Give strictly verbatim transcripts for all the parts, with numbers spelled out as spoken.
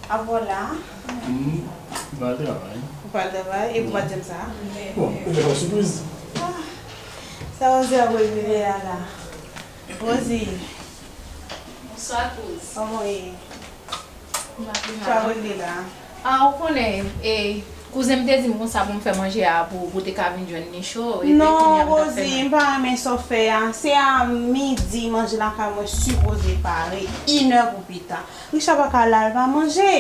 Apre la. Hmm, m pral travay. Ou pral travay? Epi ou pa t di m sa? Bon, ou fè yon sipriz. Ah, sa Rosie ap regle a la. Rosie. Bonswa, kouz. Kòman w ye? M pa pi mal. Sa regle la. Ah, ou konnen, e, kouzen m te di m konsa pou m fè manje a pou, pou te ka vin jwenn li cho. Epi kounye a m t ap fè. Non, Rosie, m pa renmen sa w fè a. Se a midi manje lakay mwen sipoze pare, inè pou pita. Richard pa ka la, l pa manje.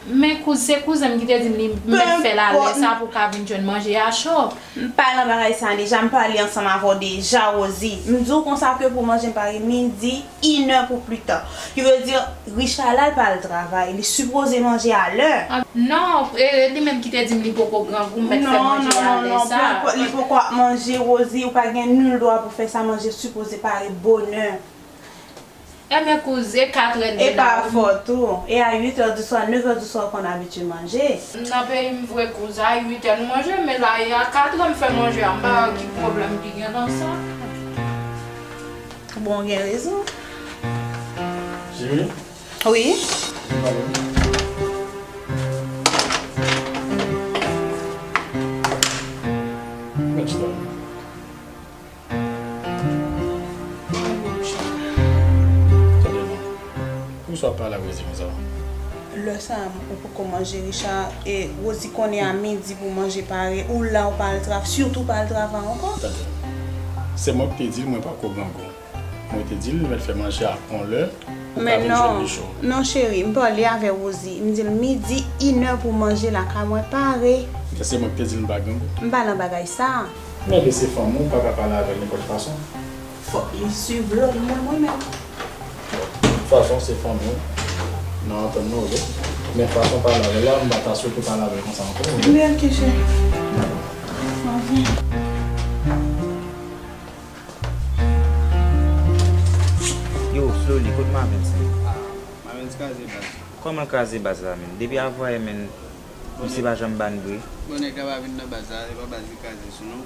Men kouz, se kouzen m ki te di m li mèt fè l alè sa pou ka vin jwenn manje a cho. M pa nan bagay sa deja, m pale ansanm avè w deja, Rosie. M di w konsa ke pou manje m pare midi, inè pou pita. Ki vle di, Richard la, l pa al travay, li sipoze manje alè. Ah, non, e, li menm ki te di m li poko grangou, m mèt fè manje alè sa. Non, non, non, li poko ap manje, Rosie, ou pa gen nil dwa pou fè sa, manje sipoze pare bonè. Enben kouz, e katrè dmi la. E pa fòt ou. E a uit è di swa, nèf è di swa, ou konn abitye manje. Nan peyi m vre kouz, a uit è nou manje, men la e a katrè m fè manje a, m pa wè ki pwoblèm ki gen nan sa. Bon, ou gen rezon. Cheri? Wi? Vin pale. Vin chita. Tande non. Poukisa w ap pale ak Rosie konsa? Lè sa a, ou poko manje, Richard, e Rosie konnen a midi pou manje pare, ou la, ou pa al travay, sitou pa al travay ankò. Tande. Se mwen ki te di l mwen pako grangou. Mwen te di l mèt fè manje a yon lè, pou ka vin jwenn li cho. Men non, non, cheri, m pale avè Rosie. M di l midi, inè pou manje lakay mwen pare. Men se mwen ki te di l m pa grangou. M pa nan bagay sa. Men se fanmi w, ou pa ka pale avè l nenpòt fason. Fòk li swiv lòd mwen, mwen menm. De tout fason, se fanmi w. Nou antann nou, oke? Men fason w pale avè l la, m pa ta swete w pale avè l konsa ankò, oke? Men oke, cheri. Dakò. Anfen. Yo, Slowly, kote Mavens, menn? Ah, Mavens kraze baz. Kòman l kraze baz la, menn? Depi avanyè, menn, misye pa janm ban bri. Bon, nèg la pa vin nan baz la, se pa baz li kraze sou non.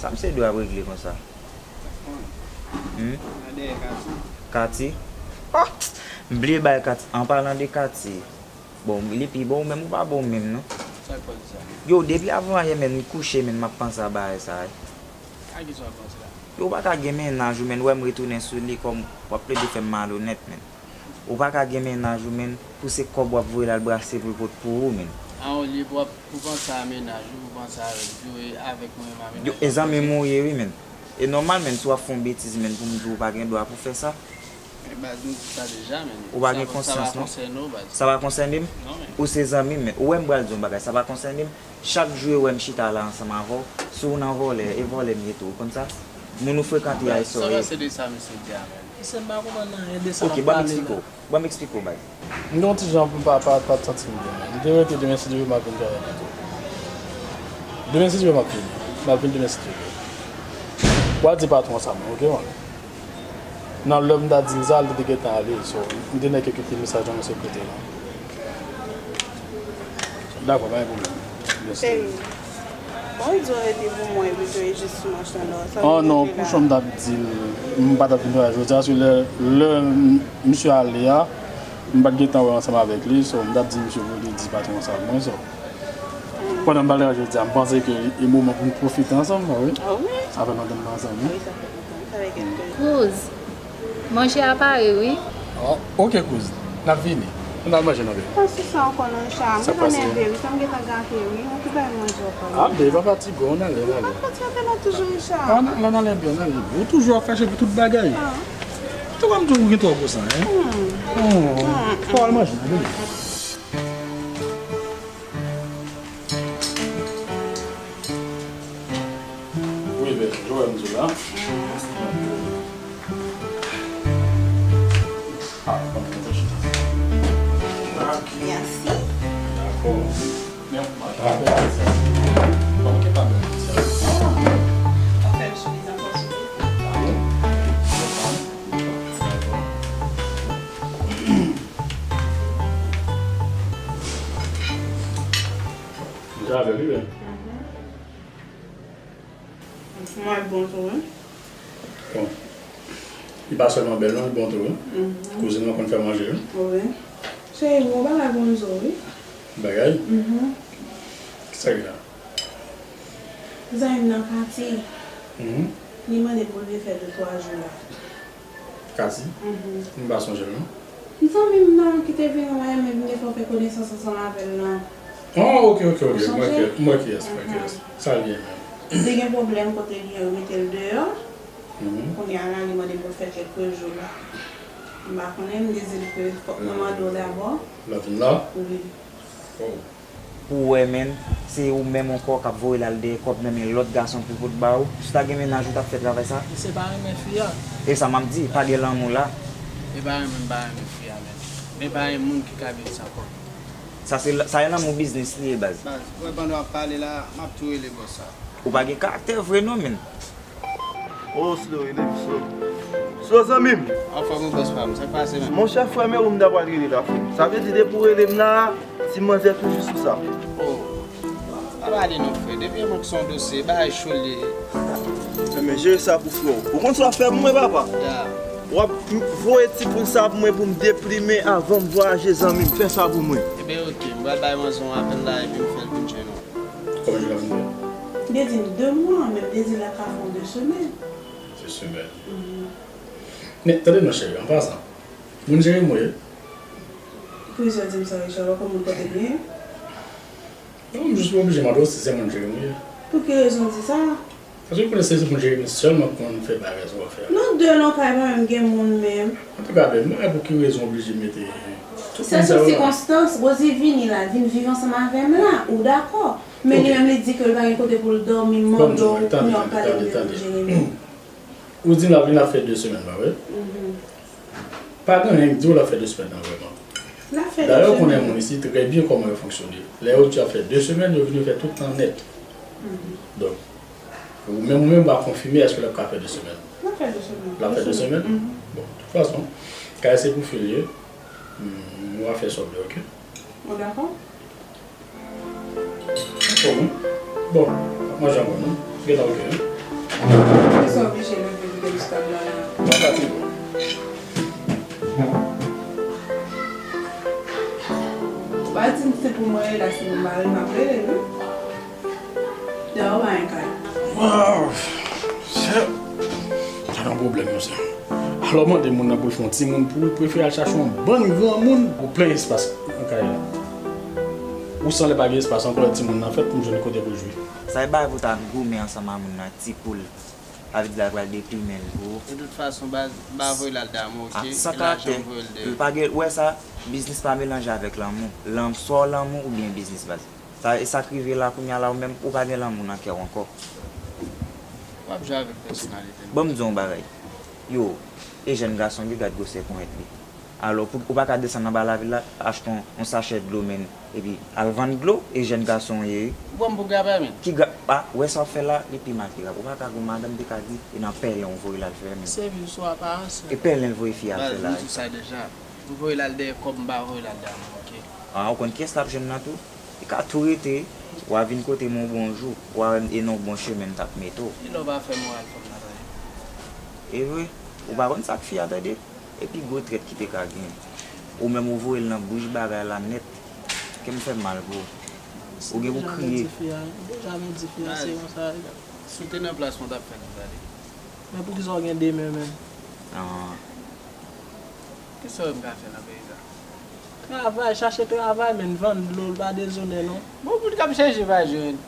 Sa misye dwe ap regle konsa? Sa k konnen. Hmm? Nan dèyè Kati. Kati? Oh! M bliye bay Kati. An palan de Kati, bon, li pi bon, ou menm ou pa bon menm, non. Sa k fè w di sa? Yo, depi avanyè, menn, m kouche, menn, m ap panse a bagay sa, wi. A kisa w ap panse la? Yo, ou pa ka gen mennaj ou, menn, wè m retounen sou li kòm w ap plede fè m malonèt, menn. Ou pa ka gen mennaj ou, menn, pou se kòb w ap voye l al brase pou l pot pou ou, menn. A, olye pou w ap, pou panse a mennaj ou, pou panse avèk, e avèk mwen menm a mennaj. Yo, e zanmi m ou ye, wi, menn. E nòmal, menn, si w ap fè yon betiz, menn, pou m di w ou pa gen dwa pou fè sa. Men baz, m di sa deja, men. Ou pa gen konsyans, non? Sa pa konsène w, baz. Sa pa konsène m? Non, men. Ou se zanmi m, men. Ou wè m pral di w yon bagay, sa pa konsène m? Chak jou yo wè m chita la ansanm avè w, si w nan vòlè, e vòlè m ye tou, ou konn sa? Moun ou frekante a, e sa w ye. Sa pase de sa misye di a, men? Mesye, m pa konprann anyen de sa n ap pale la. Ok, ban m eksplike w. Ban m eksplike w, baz. M gen yon ti jan pou m pa, pa, pa t santi m byen. M te rete, demen si Dye vle m ap vin travay pito. Demen si Dye vle m ap vini. M ap vin demen si Dye vle. W a di patwon sa, mwen, ok, man? Nan lè m ta di l sa, li te gentan ale, so, m te nèk kite mesaj nan men sekretè lan. Dakò, pa gen pwoblèm. Mèsi. Cheri, bon, ou di w rete pou mwen, epi ke jis sou machann nan, sa vle di la. Oh non, pou chan m t ap di l, m pa t ap vin travay jodi a, paske lè, lè m, misye ale a, m pa t gentan wè ansanm avèk li, so, m t ap di misye pou li di patwon sa pou mwen, so. Pandan m pale a jodi a, m panse ke e moman pou n pwofite ansanm, wi. Ah wi. Sa fè lontan n pa ansanm, wi. Wi, sa fè lontan. Sa fè kèk tan. Kouz, manje a pare, wi. Oh, ok, kouz. N ap vini. Ann al manje non, baby. Pa sou sa ankò non, Richard. M gentan nève, wi. Sa m gentan gate, wi. Okipe avèk manje w pale. Ah, baby, pa fatige, ann ale, ann ale. Ann ale, ann ale, ann ale, ann ale. Ou toujou ap fache pou tout bagay. Ah. Ou te kwè m di w ou gen twò gwo san, hein? Hmm. Hmm. Fò w al manje non, baby. Wi, bèl, jan w wè m di w la. Ah, ban m mete chita. Ok. Mèsi. Dakò. Men, mwen, pa fè sa. Ban m kèk pa bèl. Ou fè m souri ankò, souri. Ah bon? Dakò. Deja avè l, wi, men. Mhm. Mwen bon tou, wi. Bon. Li pa sèlman bèl, non, li bon tou, wi. Mhm. Kouzin mwen konn fè manje, wi. Wi. Cheri, gon bagay pou m di w, wi. Bagay? Mhm. Kisa ki la? Zanmi m nan, Kati, Mhm. li mande pou l vin fè de twa jou la. Kati? Mhm. M pa sonje l, non. Zanmi m nan ki te vin wè m, epi m te fè w fè konesans ansanm avè l lan. Oh, ok, ok, ok. Ou Mwen sonje? Ki, mwen ki yès, mwen ki yès. Sa l ye menm? Te gen pwoblèm kote li an, yo mete l deyò. Mhm. Kounye a la, li mande pou l fè kèk jou la. M pa konnen, m te di l ke fòk mwen mande w dabò. L ap vin la? Wi. Oh. Pou w wè, menn, se ou menm ankò k ap voye l al dèyè kòb nan men lòt gason pou pot ba ou. Si w ta gen mennaj ou, t ap fè travay sa? Misye pa renmen fi a. E sa m ap di, pa gen lanmou la. E pa renmen, m pa renmen fi a, menn. Men pa gen moun ki ka viv san kòb. Sa se, sa e lanmou biznis li ye, baz. Baz, wè, pandan w ap pale la, m ap tou rele bòs sa. Ou pa gen karaktè vre non, menn. Oh, Slow, rele m Slow. Slow, zanmi m. Anfòm ou, bòs pa m, sa k pase, menn? Monchè, frè m e ou m ta pral rele la, frè m. Sa vle di, depi w rele m la, ti manzè toujou sou sa. Oh. Pa pale non, frè. Depi e mwen ki se yon dosye, bagay cho l ye. Men jere sa pou frè w. Ou konn sa w ap fè pou mwen, papa? Ya. W ap voye ti poul sa pou mwen pou m deplimen avan m vwayaje, zanmi m. Fè sa pou mwen. Ebyen, oke. M pral bay manzè yon apèl la epi m fè l vin jwenn ou. Kòman jou la vin fè? M te di l de mwa, men m te di l la ka fè yon de semèn. De semèn. Men, tande non, cheri, an pasan, moun Jeremi ou ye? Poukisa w di m sa, Richard? Ou pa konn moun kote m ye? Non, m jis oblije mande w si se moun Jeremi ou ye. Pou ki rezon w di sa? Paske w konnen se moun Jeremi sèlman k konn fè bagay sa w ap fè a. Nou de nan kay mwen menm gen moun menm. Antouka, bèl, m pa wè pou ki rezon w oblije mete tout Se sou sikonstans, Rosie vini la, vin viv ansanm avè m la, ou dakò. Men li menm li di ke l pa gen kote pou l dòmi, m mande w, kounye a w ap pale m de moun Jeremi. Ou di l ap vin ap fè de semèn, pa vre? Pa gen anyen k di w l ap fè de semèn nan vrèman. L ap fè de Dayè, ou konnen semèn. Moun isit trè byen kòman yo fonksyone. Lè yo di y ap fè de semèn, yo vin yo fè tout nan nèt. Donk, ou menm, ou menm, w a konfime èske l ap ka fè de semèn. L ap fè de semèn. L ap fè de semèn? Bon, tout fason, kay se pou fi l ye. M, w a fè sa w vle, oke? Ou dakò? Bon, bon, manje ankò, non? Gentan oke, wi. Poukisa w oblije leve pou te riskab la la? Mwen pati. Ou pa di m se pou mwen rele, si m pa rele, m ap rele, wi. Dayè, ou pa gen kay. Waw! Chè! Sa nan pwoblèm, mesye. Alò, mande moun nan pou l fè yon timoun pou ou, prefere al chache yon bann granmoun pou plen espas nan kay la. Ou sanlè pa gen espas ankò, lè timoun nan fèt, pou m jwenn kote pou l jwe. Sa e bagay pou w ta goumen ansanm a moun nan, ti poul. Sa vle di la pral deplimen l pou ou. De tout fason, baz, m pa voye l al damou, oke? Ah, san E lajan karaktè. M voye l L deyò. Pa gen, ou wè sa, biznis pa melanje avèk lanmou. Lanm, swa w lanmou oubyen biznis, baz. Sa, e sa k rive la kounye a la, ou menm, ou pa gen lanmou nan kè w ankò. W ap jwe avèk pèsonalite m. Ban m di w yon bagay. Yo, e jèn gason li, gad gwosè ponyèt li. Alò, pou, ou pa ka desann anba lavil la, achte yon, yon sachè dlo, menn, epi al vann dlo, e jèn gason w ye, wi. Ou pran m pou grapè, menn. Ki gra, ah, ou wè sa w ap fè la, li pi mal ke grapè. Ou pa ka gon madanm te ka di, e nan pèlen w voye l al fè, menn. Se vi sou aparans, E pèlen l voye fi a baz, fè m la, di w sa deja. M voye l al dèyè kòb, m pa voye l al damou, oke? Ah, ou konn kiyès l ap jwenn nan tou? Li ka tou rete, w a vin kote m yon bon jou, w a e nan yon bon chemen m t ap mete w. Kilè w pa fè moral fanm nan, tande? E vre, ou pa konn sa k fi a, tande? E pi gwo trèt ki te ka gen. Ou menm ou voye l nan bouch bagay la nèt. Kè m fè mal pou ou. Ou gen pou kriye. M deja vin di fi a se konsa. Si w te nan plas mwen, w t ap fè konsa, tande. Men poukisa w gen de men, menm? Ah, Kisa w wè m ka fè nan peyi sa? Travay, chache travay, menn, vann dlo, l pa dezonè non. Bon, moun k ap chèche pa jwenn.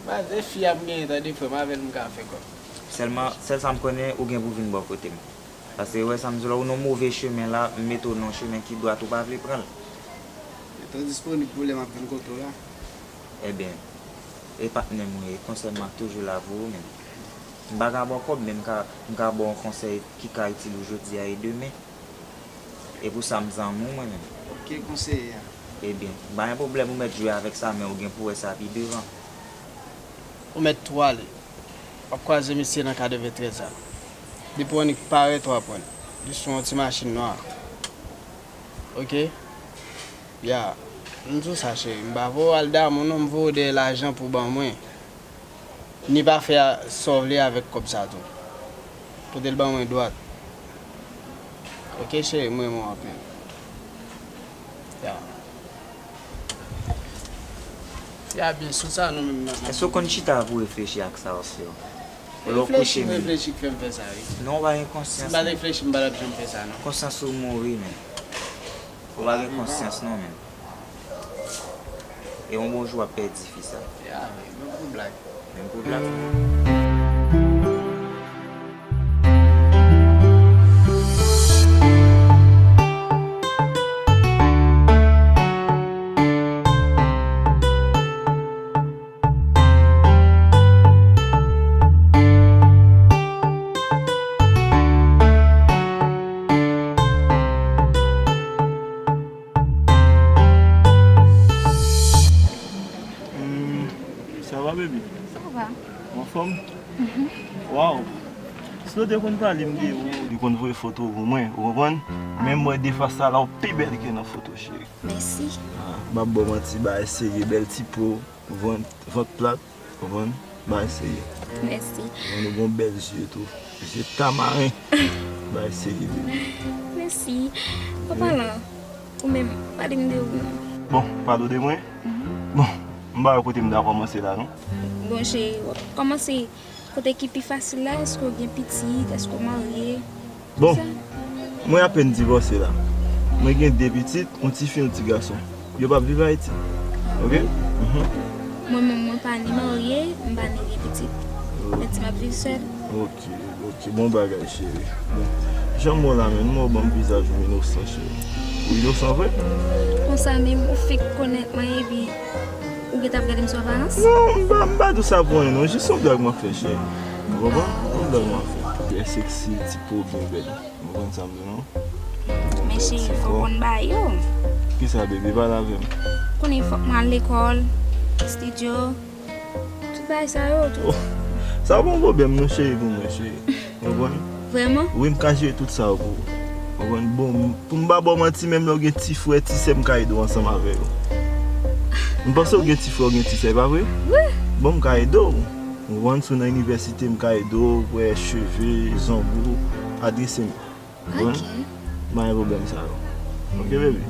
Baz, e fi a m genyen, tande, frè m, avè l m ka fè kòb. Sèlman, sèl sa m konnen, ou gen pou vin bò kote m. Paske, wè sa m di w la, ou nan move chemen la, m mete w nan yon chemen ki dwat, ou pa vle pran l. Etan disponib pou lè m ap vin kote w la. Ebyen, e patnè m ou ye, konsèy m ap toujou la pou ou, menn. M pa ka ba w kòb, men m ka, m ka ba w yon konsèy ki ka itil ou jodi a e demen. E pou sa, m zanmi w, mwen menm. Oke, konseye a. Ebyen, pa gen pwoblèm, ou mèt jwe avèk sa, men ou gen pou wè sa pi devan. Ou mèt twale. W ap kwaze misye nan katreventrèz la. Depi w annik parèt, w ap wè l. Li sou yon ti machin nwa. Oke? Ya. M di w sa, cheri. M pa voye w al damou non, m voye w dèyè lajan pou w ban mwen. Ni pa fè sa w vle avèk kòb sa tou. Pote l ban mwen dwat. Oke, cheri, m renmen w anpil. Ya. Ya, byen sou sa, nou menm nan. Èske w konn chita pou reflechi ak sa w ap fè yo? Lè w kouche menm. Reflechi k fè m fè sa, wi. Non, w pa gen konsyans, non. Si m pa t reflechi, m pa t ap janm fè sa, non. Konsyans ou mouri, men. Ou pa gen konsyans, non, men. E yon bon jou w ap pèdi fi sa. Ya, wi, menm pou blag. Menm pou blag. Hmm, sa va, baby? Sa va. Ou anfòm? Mhm. Waw! Si nou te konn pale m de ou, li konn voye foto pou mwen, ou konprann? Ah. Men m wè de fas sa la, ou pi bèl ke nan foto, cheri. Mèsi. Ah, m ap ba w manti, bagay serye, bèl ti po, vant, vant plat. Konprann? Bagay serye. Mèsi. Konprann, ou gon bèl zye tou. Zye tamaren. Bagay serye, baby. Mèsi. An palan, ou menm, pale m de ou non. Bon, pale w de mwen? Mhm. Bon, m pa wè kote m ta kòmanse la, non. Bon, cheri, w ap kòmanse kote ki pi fasil la, èske w gen pitit, èske w marye? Bon, mwen apèn divòse la. Mwen gen de pitit, yon tifi, yon ti gason. Yo p ap viv Ayiti. Oke? Mhm. Mwen menm, mwen pa ni marye, m pa ni gen pitit. Oh. Mèt di m ap viv sèl. Oke, oke. Bon bagay, cheri. Bon. Jan m wè w la menm, m wè w ban m vizaj ou inosan, cheri. Ou inosan vre? Konsa menm, ou fenk konnen mwen, epi ou gentan ap gade m sou aparans? Non, m pa, m pa di w sa pou anyen, non. Jis yon blag m ap fè, cheri. Ou konprann? Yon blag m ap fè. Byen seksi, ti po byen bèl. Ou konprann sa m di w, non? Men cheri, fò w konn bagay yo. Kisa, baby? Pale avè m. Konnen fòk mwen al lekòl, estidyo, tout bagay sa yo, tout. Oh, sa pa yon pwoblèm, non, cheri, pou mwen, cheri. Ou konprann? Vrèman? Wi, m ka jere tout sa yo pou ou. Ou konprann? Bon, m, pou m pa ba w manti, menm lè w gen ti frè, ti sè, m ka ede w ansanm avè yo. M panse w gen ti frè, w gen ti sè, e pa vre? Wi. Bon, m ka ede w. Ou konprann, si w nan inivèsite, m ka ede w, wè cheve, zong ou, adrese m. Ou konprann? Ok. M pa gen pwoblèm sa yo. Ok, baby?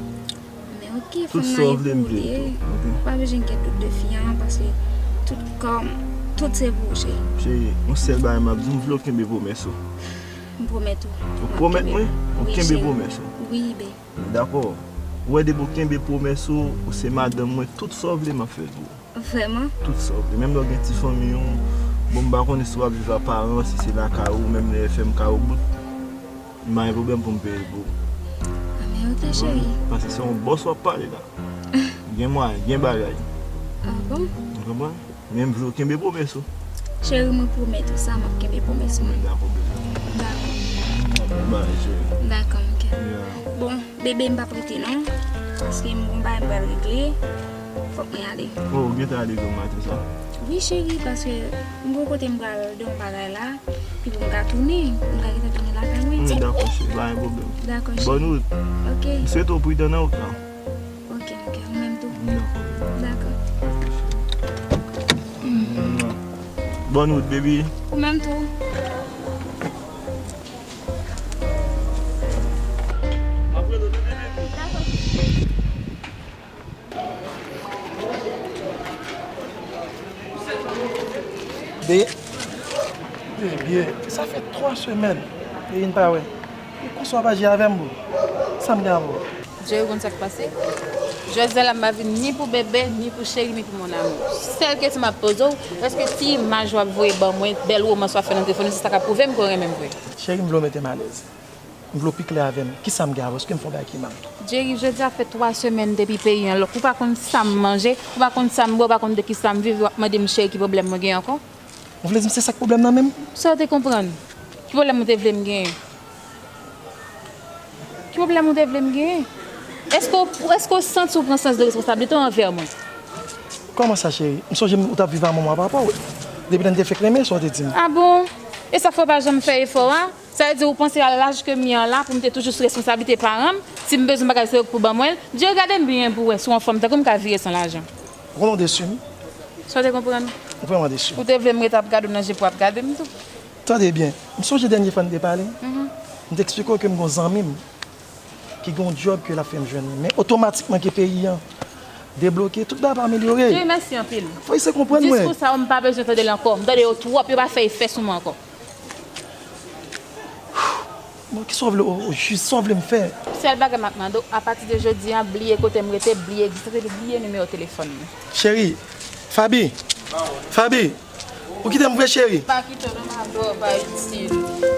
Men ok, fanm nan e pou ou li ye. Tout sa w vle, m vle l tou. Ok. Ou pa bezwen gen dout de fi an, paske tout kò m, tout se pou ou, cheri. Cheri, yon sèl bagay m ap di w, m vle w kenbe pwomès ou. M pwomèt ou. Ou pwomèt mwen? Ou kenbe pwomès ou? Wi, bebe. Dakò. Ou wè, depi w kenbe pwomès ou, ou se madanm mwen, tout sa w vle, m ap fè l pou ou. Vrèman? Tout sa w vle. Menm lè w gen ti fanmi w, bon, m pa konnen si w ap viv ak paran, si se lakay ou, menm lè F M K ou bout, m pa gen pwoblèm pou m peye l pou ou. Ah, men ok, cheri. Paske se yon bòs w ap pale la. Gen mwayen, gen bagay. Ah bon? Ou konprann? Men m vle w kenbe pwomès ou. Cheri, mwen pwomèt ou sa, m ap kenbe pwomès mwen. Dakò, bebe. Dakò. Bon bagay, cheri. Dakò, ok. Yeah. Bon, bebe, m p ap rete non, paske m gon bagay m pral regle. Fòk mwen ale. Oh, ou gentan ale demen maten sa? Wi, cheri, paske m gon kote m pral de yon bagay la, epi pou m ka tounen, m ka gentan tounen lakay mwen. Wi, dakò, cheri, pa gen pwoblèm. Dakò, cheri. Bòn wout. Ok. M swete w pridan nan wout la. Ok, ok, ou menm tou. Dakò. Dakò. Bòn wout, baby. Ou menm tou. Be, bebe, sa fè twa semèn, e m pa wè. E konsa w ap aji avè m, bro? Sa m gen avè w? Jerry, ou konn sa k pase? Jodi a la, m pa vin ni pou bebe, ni pou cheri, ni pou mon amour. Sèl kesyon m ap poze w, èske ti imaj w ap voye ban mwen, bèl womans w ap fè nan telefòn, se sa k ap pwouve m ke w renmen m vre? Cheri, m vle w mete m alèz. M vle w pi klè avè m. Kisa m gen avè w? Èske m fè yon bagay ki mal? Jerry, jodi a fè twa semèn depi peyi an lòk. Ou pa konn sa m manje, ou pa konn sa m bwè, ou pa konn de kisa m viv, w ap mande m cheri ki pwoblèm mwen gen ankò? Ou vle di m se sa k pwoblèm nan menm? Sa w te konprann? Ki pwoblèm ou te vle m genyen? Ki pwoblèm ou te vle m genyen? Èske w, èske w santi w pran sans de responsablite w anvè mwen? Kòman sa, cheri? M sonje m, ou t ap viv ak manman papa w. Depi lè n te fenk renmen, sa w te di m. A bon? E sa k fè w pa janm fè efò a? Sa vle di ou panse a laj ke m ye an la pou m te toujou sou responsablite paran m, si m bezwen bagay se yo k pou ban mwen l? Jerry, gade m byen pou w wè si w anfòm tankou m ka vire san lajan. Ou konnen w desi m. Sa w te konprann? Ou vrèman desi m. Ou te vle m ret ap gade w nan je pou w ap gade m tou. Tande byen, m sonje dènye fwa n te pale, mhm, m te eksplike w ke m gon zanmi m Li gen yon djòb ke l ap fè m jwenn li. Men otomatikman ke peyi an debloke, tout bagay ap amelyore. Dieu mèsi anpil. Fò w eseye konprann mwen. Diskou sa yo, m pa bezwen tande l ankò. M tande yo twòp, yo pa fè efè sou mwen ankò. Bon, kisa w vle, o jis, sa w vle m fè? Sèl bagay m ap mande w, apati de jodi a, bliye kote m rete, bliye egzistans epi bliye nimewo telefòn mwen. Cheri, Faby, Faby, ou kite m vre, cheri? Pa kite w non, m adore, pa itil.